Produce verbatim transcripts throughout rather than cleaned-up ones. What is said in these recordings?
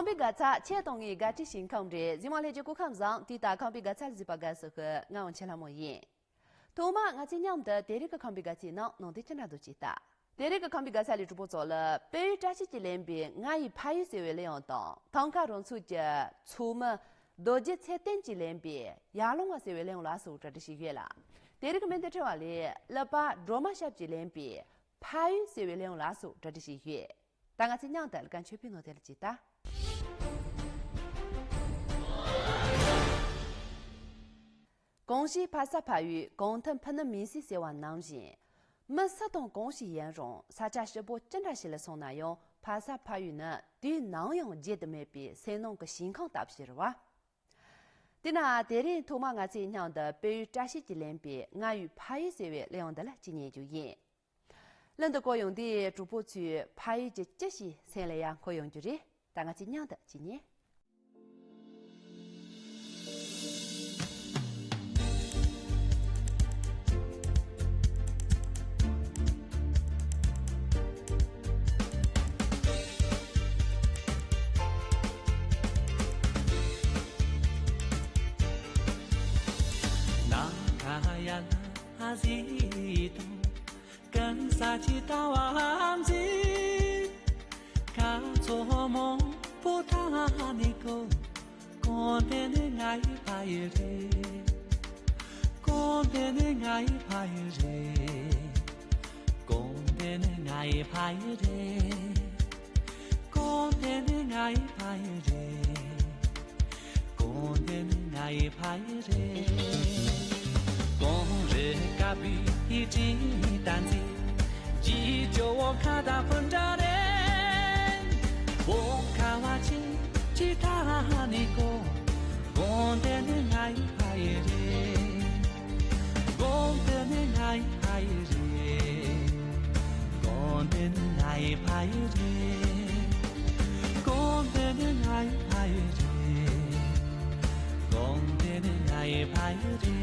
ཁམས་པའི་དགའ་ཚལ་ཁྱེད་དང་ངའི་དགའ་སྤྲོའི་ཞིང་ཁམས་རེད། གཟིགས་མོ་ལྷན་རྒྱས་སྐུ་ཁམས་བཟང་། དུས་ལྟར་ཁམས་པའི་དགའ་ཚལ་གཟིགས་པར་དགའ་བསུ་ཞུ། ང་འོ་ཆེ་ལྷ་མོ་ཡིན། ཐོག་མར་ང་ཚོས་མཉམ་དུ་དེ་རིང་གི་ཁམས་པའི་དགའ་ཚལ་ནང་ནང་དོན་ཅི་འདྲ་འདུག་ཅིག་ལྟ། དེ་རིང་གི་ཁམས་པའི་དགའ་ཚལ་ལས་གྲོགས་པོ་ཚོ་ལ་དཔལ་ཡུལ་བཀྲ་ཤིས་ཀྱིས་ལེན་པའི་ང་ཡི་ཕ་ཡུལ་ཟེར་བའི་གླེང་བམ་དང་། ཐང་ཀ་རང་ཚོགས་ཀྱི་ཚོགས་མི་རྡོ་རྗེ་ཚེ་བརྟན་གྱིས་ལེན་པའི་ཡར་ལུང་བ་ཟེར་བའི་གླེང་བམ་ལ་སོགས་གྲ་སྒྲིག་བྱས་ཡོད་ལ། དེ་རིང་གི་སྨོན་འདུན་ཕྲེང་བ་ལས་གླུ་པ་སྒྲོལ་མ་ཞབས་ཀྱིས་ལེན་པའི་ཕ་ཡུལ་ཟེར་བའི་གླེང་བམ་ལ་སོགས་གྲ་སྒྲིག་བྱས་ཡོད། ད་ང་ཚོས་མཉམ་དུ་གླུ་གར་མཆོད་པའི་ངང་དེ་ལ་ཅིག་ལྟ། གང་ཞིག་ཕ་ས་ཕ་ཡུལ། གང་དུ་འཕུར་ནི་མིང་སྲིད་ཟེར་བ་ནང་བཞིན། མི་སུ་དང་གང་ཞིག་ཡིན་རུང་། ས་ཆ་ཧྲིལ་པོ་ཅི་འདྲ་ཞིག་ལ་སོང་ན་ཡང་། ཕ་ས་ཕ་ཡུལ་ནི་དུས་ནམ་ཡང་བརྗེད་དུ་མེད་པའི་སེམས་ནང་གི་ཞིང་ཁམས་ལྟ་བུ་ཞིག་རེད་བ། དེས་ན་དེ་རིང་ཐོག་མར་ང་ཚོས་མཉམ་དུ་དཔལ་ཡུལ་བཀྲ་ཤིས་ཀྱིས་ལེན་པའི་ང་ཡི་ཕ་ཡུལ་ཟེར་བའི་གླེང་བམ་འདི་ལ་ཅིག་ཉན་རྒྱུ་ཡིན། གླུ་འདི་གོ་ཡོང་དུས་གྲོགས་པོ་ཚོས་ཕ་ཡུལ་གྱི་ཅི་ཞིག་སེམས་ལ་ཡར་འཁོར་ཡོང་རྒྱུ་རེད། ད་ང་ཚོས་མཉམ་དུ་ཅིག་ཉན། གང་ཟག་ཅིག་ལྟ་བ་མཛེས། ཁ་ཚོ་མང་པོ་ཐ་ནི་ཀོ། གང་དེ་ནི་ང་ཡི་ཕ་ཡུལ་རེད། གང་དེ་ནི་ང་ཡི་ཕ་ཡུལ་རེད། གང་དེ་ནི་ང་ཡི་ཕ་ཡུལ་རེད། གང་དེ་ནི་ང་ཡི་ཕ་ཡུལ་རེད། གང་དེ་ནི་ང་ཡི་ཕ་ཡུལ་རེད། གངས་རི་དཀར་པོའི་སྤྲིན་དང་མཛེས། ཅི་ཇོ་བོ་ཁ་དང་ཕུ་འདྲ་རེད། བོད་ཁ་བ་ཅན་ཅིག་ལྟ་ནི་ཀོ། གངས་དེ་ནི་ང་ཡི་ཕ་ཡུལ་རེད། གངས་དེ་ནི་ང་ཡི་ཕ་ཡུལ་རེད། གངས་དེ་ནི་ང་ཡི་ཕ་ཡུལ་རེད། གངས་དེ་ནི་ང་ཡི་ཕ་ཡུལ་རེད། གངས་དེ་ནི་ང་ཡི་ཕ་ཡུལ་རེད།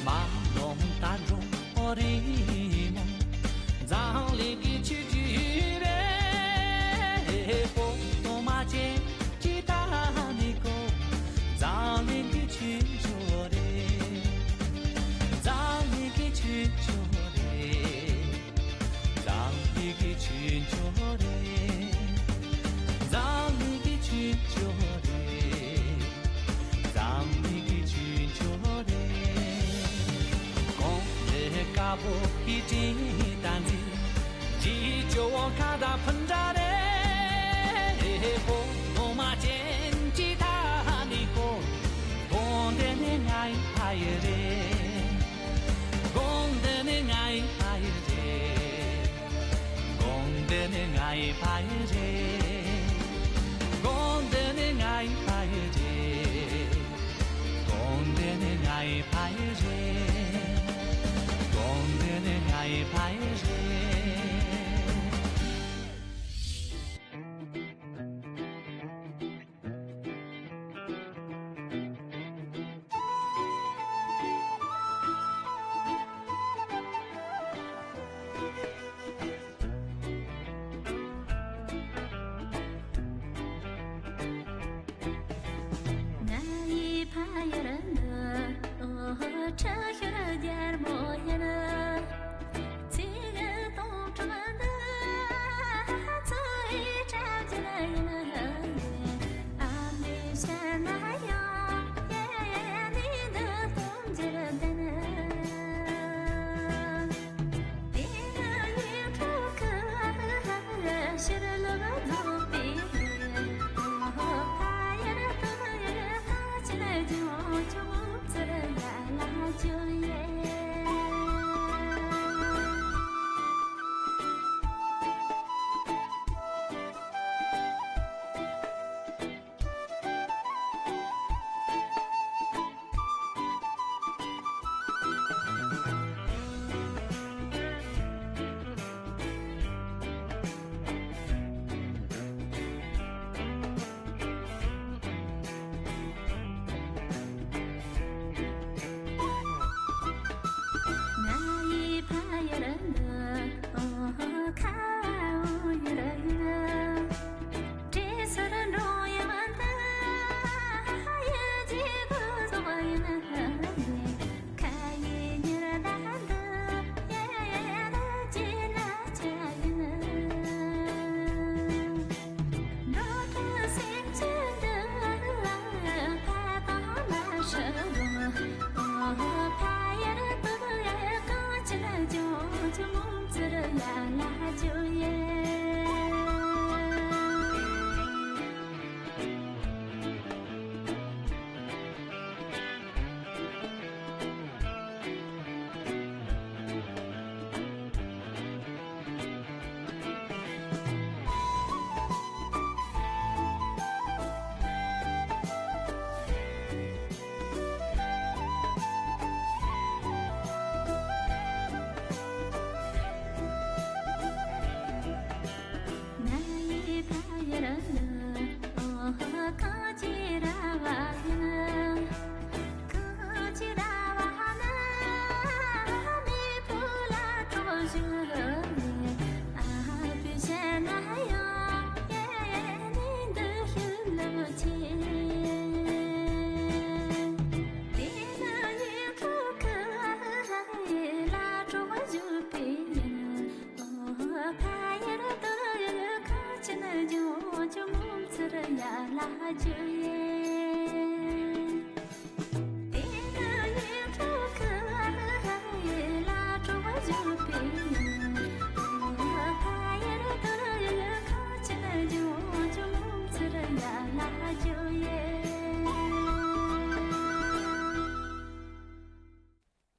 མ་འོངས་ད་འགྲོ་རིང་མོ། འཛམ་གླིང་གི་ཆུ་རྒྱུན་རེད། བོད་དང་མ་ཅན་ཅིག་ལྟ་ནི་ཀོ། འཛམ་གླིང་གི་ཆུ་མཆོག་རེད། འཛམ་གླིང་གི་ཆུ་མཆོག་རེད། འཛམ་གླིང་གི་ཆུ་མཆོག་རེད། འཛམ་གླིང་གི་ཆུ་མཆོག་རེད། འཛམ་གླིང་གི་ཆུ་མཆོག་རེད། གངས་རི་དཀར་པོ་ཡི་སྤྲིན་དང་མཛེས། ཅི་ཇོ་བོ་ཁ་དང་ཕུ་འདྲ་རེད། བོད་ལོ་མ་ཅན་ཅིག་ལྟ་ནི་ཀོ། གངས་དེ་ནི་ང་ཡི་ཕ་ཡུལ་རེད། གངས་དེ་ནི་ང་ཡི་ཕ་ཡུལ་རེད། གངས་དེ་ནི་ང་ཡི་ཕ་ཡུལ་རེད། གངས་དེ་ནི་ང་ཡི་ཕ་ཡུལ་རེད། གངས་དེ་ནི་ང་ཡི་ཕ་ཡུལ་རེད། གངས་དེ་ནི་ང་ཡི་ཕ་ཡུལ་རེད། ང་ཡི་ཕ་ཡུལ་འདི་ཁྲི་ཤོར་རྒྱལ་མོ་ཡིན། ཚིག་སྟོང་ཁྲོམ་འདི་ཚོའི་གྲྭ་བཞིན་ཡིན། ཨ་མའི་ཞལ་ན་ཡང་ཡེ་ནི་འདི་སྟོང་འགྱུར་ལྡན།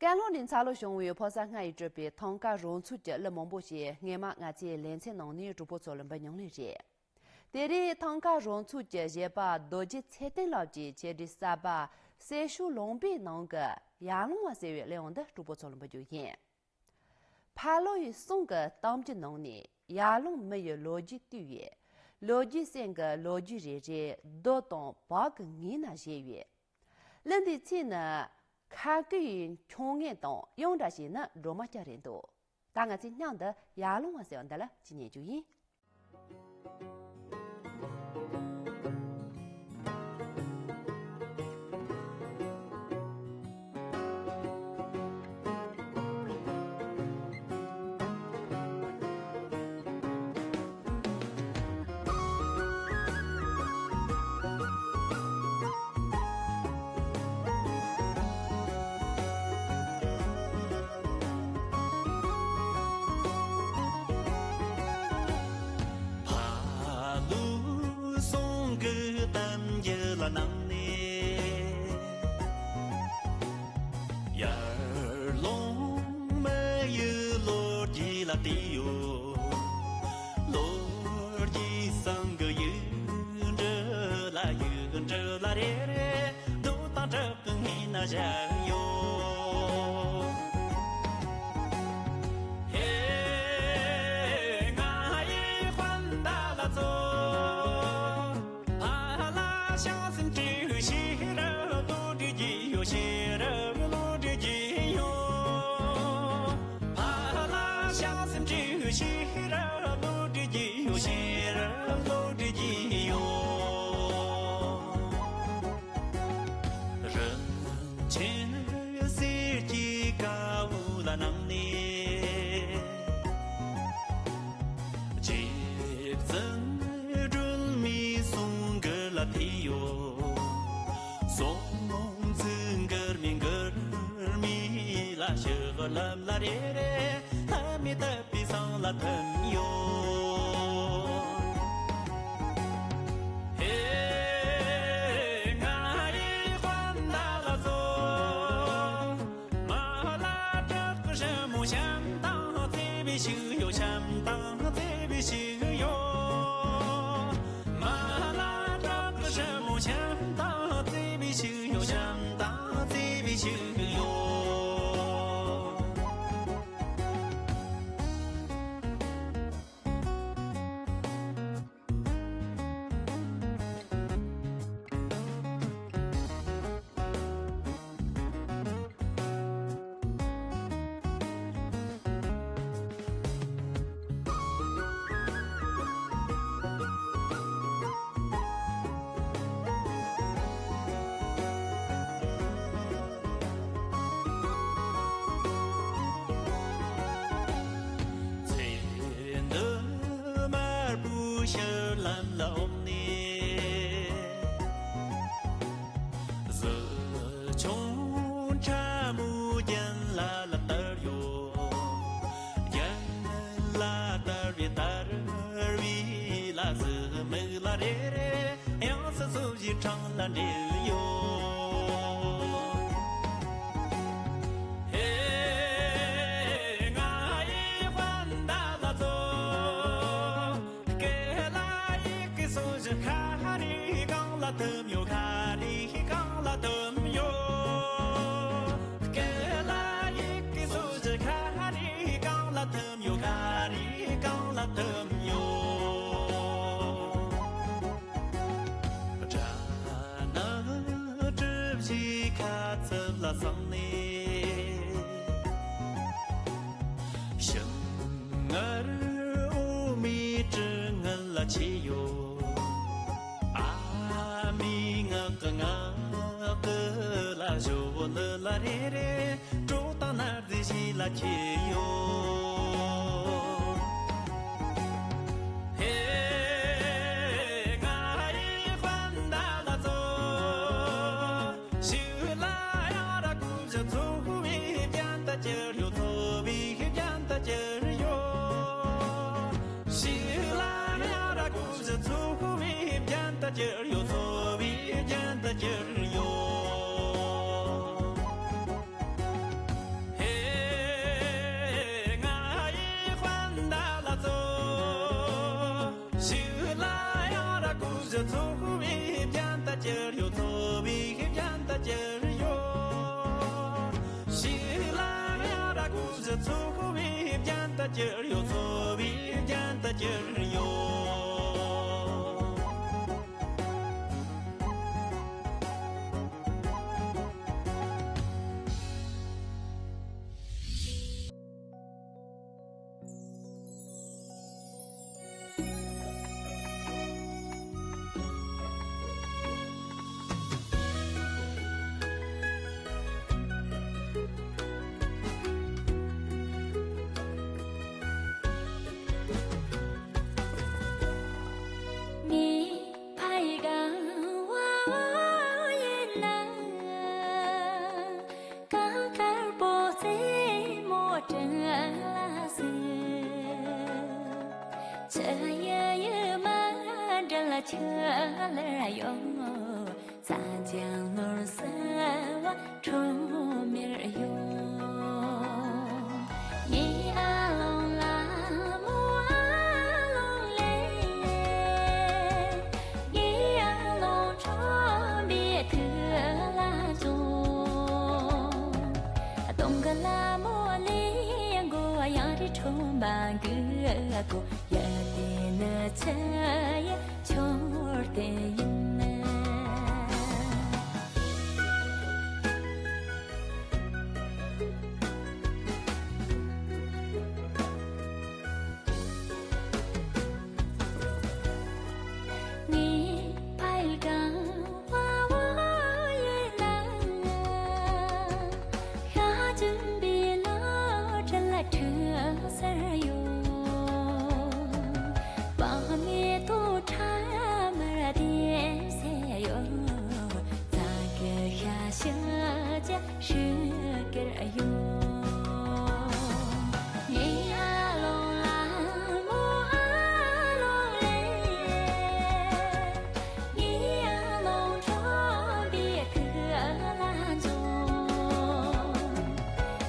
ཀན་ལྷོ་ནས་འཚར་ལོངས་བྱུང་བའི་ཕོ་གསར་ལྔ་ཡིས་གྲུབ་པའི་ཐང་ཀ་རོལ་མཚོ་གི་གླུ་མང་པོ་ཞིག་སྔས་མ་ང་ཚོའི་ལེ་ཚན་ནང་ནས་གྲོགས་པོ་ཚོ་ལ་འབུལ་མྱོང་ནི་རེད། དེ་རིང་ཐང་ཀ་རོལ་མཚོ་གི་གཞས་པ་རྡོ་རྗེ་ཚེ་བརྟན་ལགས་ཀྱིས་ཆེད་སྒྲིག་གསར་པ་སེ་ཤུ་ལུང་པའི་ནང་གི་ཡར་ལུང་བ་ཟེར་བའི་གླུ་དབྱངས་འདི་གྲོགས་པོ་ཚོ་ལ་འབུལ་རྒྱུ་ཡིན། ཕ་ལོ་ཡི་གསུང་གི་གཏམ་རྒྱུད་ནང་ནས་ཡར་ལུང་མི་ཡི་ལོ་རྒྱུས་བཏུས་ཡོད། ལོ་རྒྱུས་གསན་གི་ལོ་རྒྱུས་རེ་རེ་རྡོ་དང་བག་གི་ངོས་ན་བཞད་ཡོད། གླུ་འདིའི་ཚིག་ནི་ཁ་བརྐུ་ཡི་ཁྱུང་ངན་དང་གཡང་འདྲ་ཞིག་ནི་སྒྲོལ་མ་སྐྱ་རེད་འདུག་ད་ང་ཚོས་སྙིང་འདི་ཡར་ལུང་བ་ཟེར་བ་འདི་ལ་ཅིག་ཉན་རྒྱུ་ཡིན། ཕ་ལུ་གསུང་གི་གཏམ་རྒྱུད་ལ་ནང་ནས། ཡར་ལུང་མི་ཡི་ལོ་རྒྱུས་ལ་བལྟས་ཡོད། ལོ་རྒྱུས་སང་གི་ཡིག་འབྲུ་ལ་ཡིག་འབྲུ་ལ་རེ་རེ་རྡོ་དང་བྲག་གི་ངོས་ན་བཞག་ཡོད། ཧེ། ང་ཡི་དཔོན་ཟླ་ལ་ཚོ། ཕ་ལ་ཞང་སེམས་སྤྲེའུ་ཤེས་རབ་བློ་གྲོས་ཀྱི་ཡོད། ཤེས་རབ་བློ་གྲོས་ཀྱི་ཡོད། ཕ་ལ་ཞང་སེམས་སྤྲེའུ་ཤེས་རབ་བློ་གྲོས་ཀྱི་ཡོད། ཤེས་རབ་བློ་གྲོས་ཀྱི་ཡོད། རིན་ཆེན་གསེར་གྱི་ཀ་བོ་ལ་ནང་ནས། རྗེ་བཙུན་སྒྲོལ་མའི་གསུང་མགུར་ལ་ཐོས་ཡོད། གསུང་མགུར་མགུར་མི་ལ་ཞུ་ལམ་ལ་རེ་རེ་ལྷ་མི་དད་པའི་སང་ལ་ཐིམ་ཡོད། ཧེ། ང་ཡི་དཔོན་ཟླ་ལ་ཚོ། མ་ལ་བྲག་གི་རི་མོ་བྱམས་དང་བརྩེ་བའི་ཤུགས་ཡོད། བྱམས་དང་བརྩེ་བའི་ཤུགས་ཡོད། མ་ལ་བྲག་གི་རི་མོ་བྱམས་དང་བརྩེ་བའི་ཤུགས་ཡོད། བྱམས་དང་བརྩེ་བའི་ཤུགས་ཡོད། ཚེ་འདི་དམར་པོའི་ཤུལ་ལམ་ལ་འོངས་ནས། གཟི་ཆུང་ཁྲ་མོ་རྒྱན་ལ་ལ་དར་ཡོད། རྒྱན་ལ་དར་བའི་དར་བའི་ལ་གཟི་མིག་ལ་རེ་རེ་དབྱངས་སུ་སོ་བཞི་འཕྲང་ལ་འདྲེས་ཡོད། ཧེ། ང་ཡི་དཔོན་ཟླ་ལ་ཚོ། སྐེ་ལ་ཡི་གེ་སོ་བཞི་ཁ་རི་གང་ལ་ཐིམ་ཡོད། ཁ་རི་གང་ལ་ཐིམ་ཡོད། སྐེ་ལ་ཡི་གེ་སོ་བཞི་ཁ་རི་གང་ལ་ཐིམ་ཡོད། ཁ་རི་གང་ལ་ཐིམ་ཡོད། སྦྲ་ནག་གྲུ་བཞིའི་ཁ་ཚུབ་ལ་སོང་ནས། ཤིང་མངར་འོ་མའི་དྲི་ངད་ལ་ཆས་ཡོད། ཨ་མའི་ངག་གི་ངག་གི་ལ་ཞོ་ལི་ལ་རེ་རེ་གྲོ་དང་ནར་རྫས་ཞིག་ལ་ཁྱེར་ཡོད། ཧེ། ང་ཡི་དཔོན་ གྱུར་ཡོད། འཚོ་བའི་རྒྱན་དུ་གྱུར་ཡོད། ཧེ། ང་ཡི་དཔལ་ཟླ་ལ་སྩོལ། ཞིག་ལ་ཡང་ར་ཀུ་ཞི། འཚོ་བའི་རྒྱན་དུ་གྱུར་ཡོད། འཚོ་བའི་རྒྱན་དུ་གྱུར་ཡོད། ཞིག་ལ་ཡང་ར་ཀུ་ཞི། འཚོ་བའི་རྒྱན་དུ་གྱུར་ཡོད། འཚོ་བའི་རྒྱན་དུ་གྱུར་ཡོད། ངའི་ཕ་ཡི་གང་བ་བ་ཡིན་ན། གང་དཀར་པོ་རྩེ་མོ་བྲན་ལ་ཟེར། ཆུ་ཡི་ཡུ་མ་འདྲ་ལ་ཆུ་ལ་ཡོང་། ས་འཇམ་ནོར་སེར་བ་ཁྲོམ་མེར་ཡོང་། ངའི་ཨ་ལོང་ལ་མོ་ཨ་ལོང་ལེ། ངའི་ཨ་ལོང་ཁྲོམ་པའི་ཐུག་ལ་འཛོམས། གདོང་གི་ལ་མོ་ལེ། མགོ་བ་ཡང་རི་ཁྲོམ་པ་གི་གོ། ཡ་དེ་ནི་ཆུ་ཡི་ཆོར་དེ་ཡིན། ངའི་ཕ་ཡུལ་གང་བ་བ་ཡིན་ན། ཤ་ཅུན་པའི་ལོ་བྲེལ་ཁྲི་སར་ཡོད། བག་མེད་དུ་ཁྲ་མར་ལྡེམ་སེ་ཡོད། རྩྭ་གི་ཤ་ཤ་ཅག་ཧྲིལ་གེར་ཡོད། ངའི་ཨ་ལོང་ལ་མོ་ཨ་ལོང་ལེ། ངའི་ཨ་ལོང་ཁྲོམ་པའི་ཐུག་ལ་འཛོམས།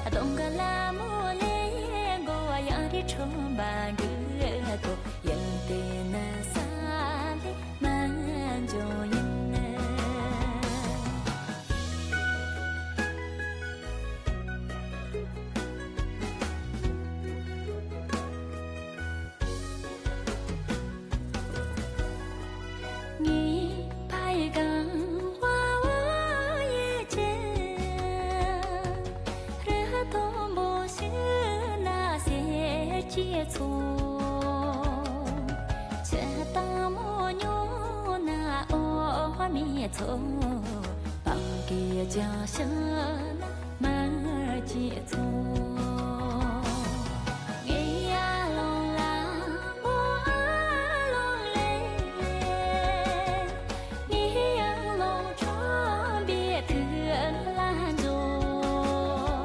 གདོང་གི་ལ་མོ་ལེ། མགོ་བ་ཡང་རི་ཁྲོམ་པ་གི་གོ། ཡུལ་དེ་ནི་ས་ལས་མ་འཇོག་ཡིན། ངའི་ཕ་ཡུལ་གང་བ་བ་ཡི་ཅན། རི་མཐོན་པོ་ཞིག་ན་གསེར་གྱི་མཚོ། ཆུ་དྭངས་མོ་ཉུང་ན་འོ་མའི་མཚོ། སྤང་གི་ལྗང་ཤིང་ན་མར་གྱི་མཚོ། ངའི་ཨ་ལོང་ལ་མོ་ཨ་ལོང་ལེ། ངའི་ཨ་ལོང་ཁྲོམ་པའི་ཐུག་ལ་འཛོམས།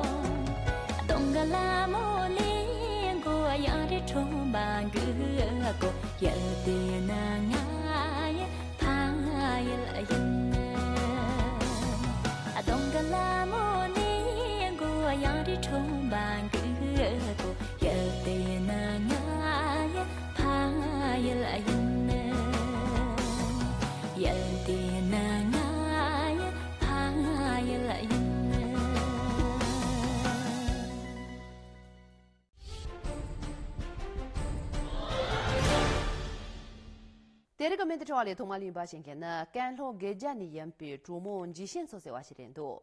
གདོང་གི་ལ་མོ་ལེ། མགོ་བ་ཡང་རི་ཁྲོམ་པ་གི་གོ། ཡུལ་དེ་ནི་ང་ཡི་ཕ་ཡུལ་ཡིན། གདོང་གི་ལ་མོ་ནི་མགོ་ཡང་རི་ཁྲོམ་པ་གི་གོ། ཡུལ་དེ་ནི་ང་ཡི་ཕ་ཡུལ་ཡིན། ཡུལ་དེ་ནི་ང་ཡི་ཕ་ཡུལ་ཡིན། དེ་རིང་གི་སྨན་དུ་འཕྲོ་བ་ལས་ཐོག་མ་ལིན་པ་ཞིག་གི་ནི་ཀན་ལྷོ་དགེ་རྒྱ་ནས་ཡིན་པའི་གྲོགས་མོ་འཇིགས་ཤིང་མཚོ་ཟེར་བ་ཞིག་རེད་འདུག་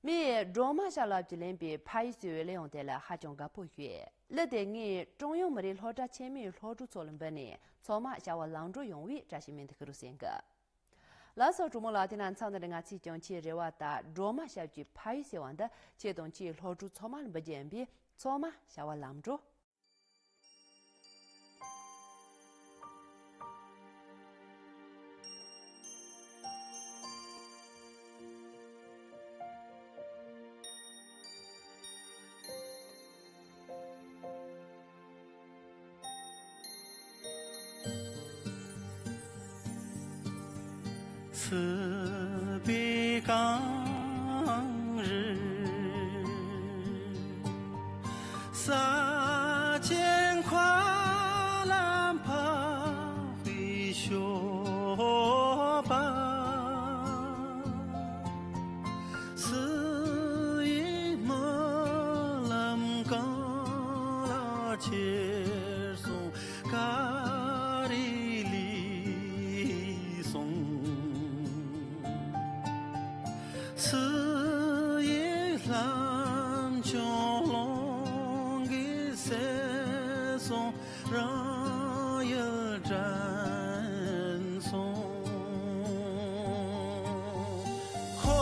མིས་སྒྲོལ་མ་ཞབས་ལ་བརྒྱུད་ལེན་པའི་ཕ་ཡུལ་ཟེར་བའི་གླུ་དབྱངས་དེ་ལ་ཧ་ཅང་དགའ་པོ་ཡོད། གླུ་དེ་ངས་ཀྲུང་ཡོན་མི་རིགས་སློབ་གྲྭ་ཆེན་མོའི་སློབ་ཕྲུག་ཚོ་ལ་འབུལ་ནས་ཚང་མ་བྱ་བ་ལམ་འགྲོ་ཡོང་བའི་བཀྲ་ཤིས་སྨོན་འདུན་ཞུ་རོགས་ཟེར་གི། ལགས་སོ། གྲོགས་མོ་ལགས། དེ་ན་མཚམས་འདི་ནས་ང་ཚོས་ཀྱང་ཁྱེད་རེ་བ་དང་སྒྲོལ་མ་ཞབས་ཀྱི་ཕ་ཡུལ་ཟེར་བ་འདི་ཁྱེད་དང་ཁྱེད་སློབ་ཕྲུག་ཚང་མ་ལ་འབུལ་རྒྱུ་ཡིན་པས་ཚང་མ་བྱ་བ་ལམ་འགྲོ། སྲིད་པའི་གངས་རི། ས་ཆེན་མཁའ་ལ་འཕགས་པའི་ཞོགས་པ། སྲིད་ཡུལ་སྨོན་ལམ་གངས་ལ་ཁྱེར་སོང་། ཀ་རི་ལི་སོང་། སྲིད་ཡུལ་ལྷམ་ཆུང་ཀླུང་གིས་བསད་སོང་། རང་ཡུལ་དྲན་སོང་། ཧོ།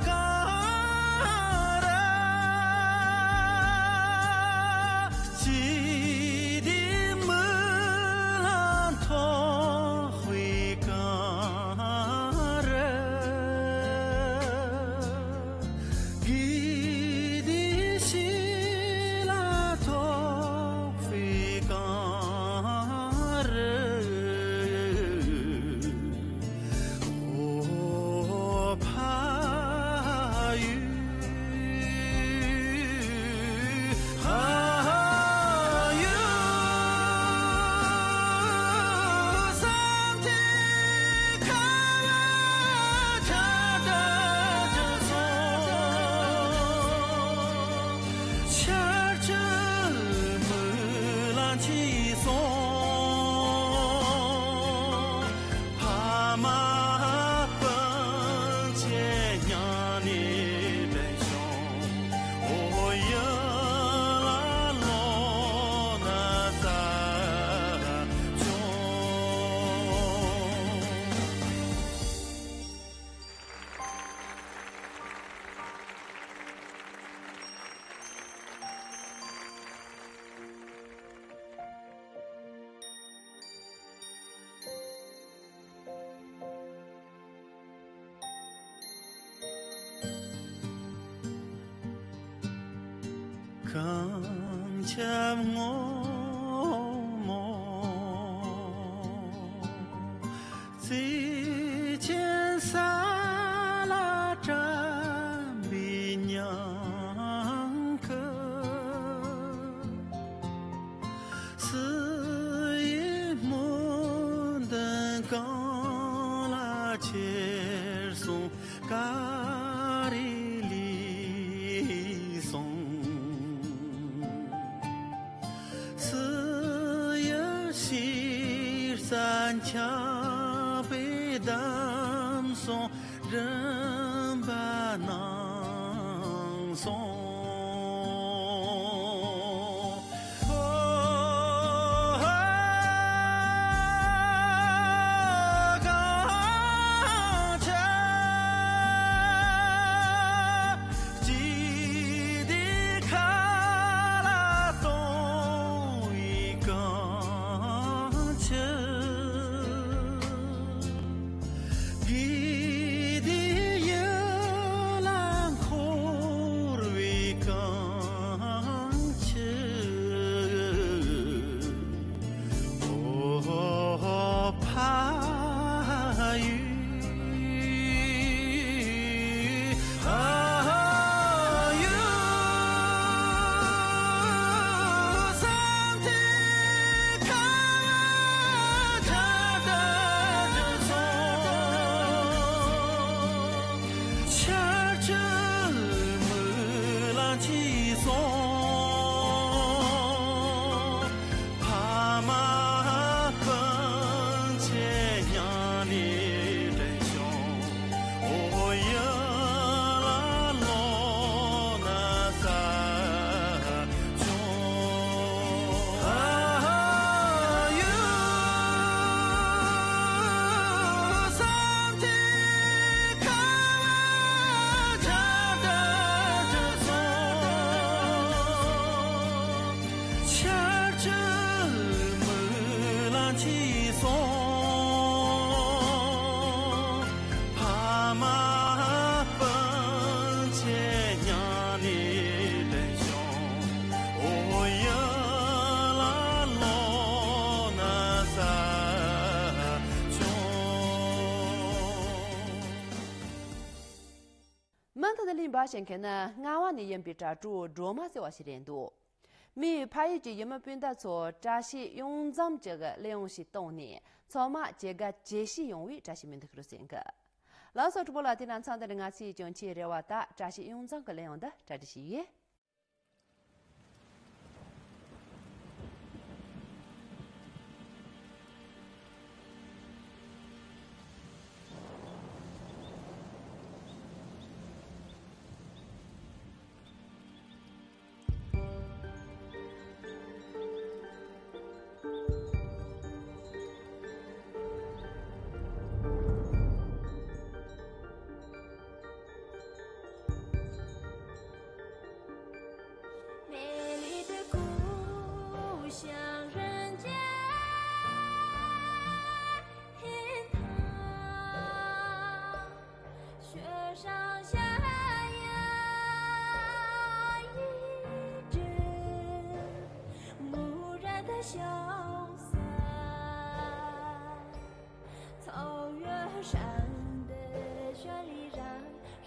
གངས་རི། ཅི་སྟེ་མི་ལ་ཐོགས་པའི་གངས་རི། གི་དེ་ཤི་ལ་ཐོགས་པའི་གངས་རི། འོ་ཕ་ཡུལ། ཕ་ཡུལ། བསམ་གཏན་ཁ་བ་ཆར་འདྲ་ཅིག་སོང་། ཆར་ཆུ་མུ་ལ་འཁྱིལ་སོང་། ཕ་མ་སྤུན་མཆེད་མཉམ་ནས་བྲོས་བྱུང་། འོ་ཡུལ་ལ་ལོག་ན་ས་ཆུང་། གངས་ཆབ་སྔོན་མོ། བརྩེ་ཆེན་ས་ལ་བཀྲམ་པའི་ཉིང་ཁུ། སྲིད་ཡུལ་སྨོན་འདུན་གངས་ལ་ཁྱེར་སོང་། ཀ་རི་ལི་སོང་། སྲིད་ཡུལ་ཕྱི་ས་འཁྱགས་པས་བསྡམས་སོང་། རིམ་པ་ནང་སོང་། ཧོ། གངས་ཆབ། ཅི་སྟེ་ཁ་ལ་གཏོང་བའི་གངས་ཆུ། གི་དེ་ བ་བྱེད་མཁན་ནི་རྔ་བ་ནས་ཡིན་པའི་དྲ་གྲོགས་སྒྲོལ་མ་ཟེར་བ་ཞིག་རེད་འདུག་མིའི་ཕ་ཡུལ་གྱི་ཡུལ་མི་སྤུན་ཟླ་ཚོ་བཀྲ་ཤིས་གཡུང་འཛོམས་ཀྱི་གླེང་བྱ་ཞིག་བཏང་ནས་ཚང་མ་གྱེས་དགའ་གྱེས་ཤིས་ཡོང་བའི་བཀྲ་ཤིས་སྨོན་འདུན་ཞུ་རྒྱུ་ཡིན། ལགས་སོ་གྲོགས་པོ་ལགས། དེ་ན་མཚམས་འདི་ནས་ང་ཚོས་ཀྱང་ཁྱེད་རེ་བ་ལྟར་བཀྲ་ཤིས་གཡུང་འཛོམས་ཀྱི་གླེང་བྱ་འདི་གྲ་སྒྲིག་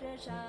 བྱས་ཡོད།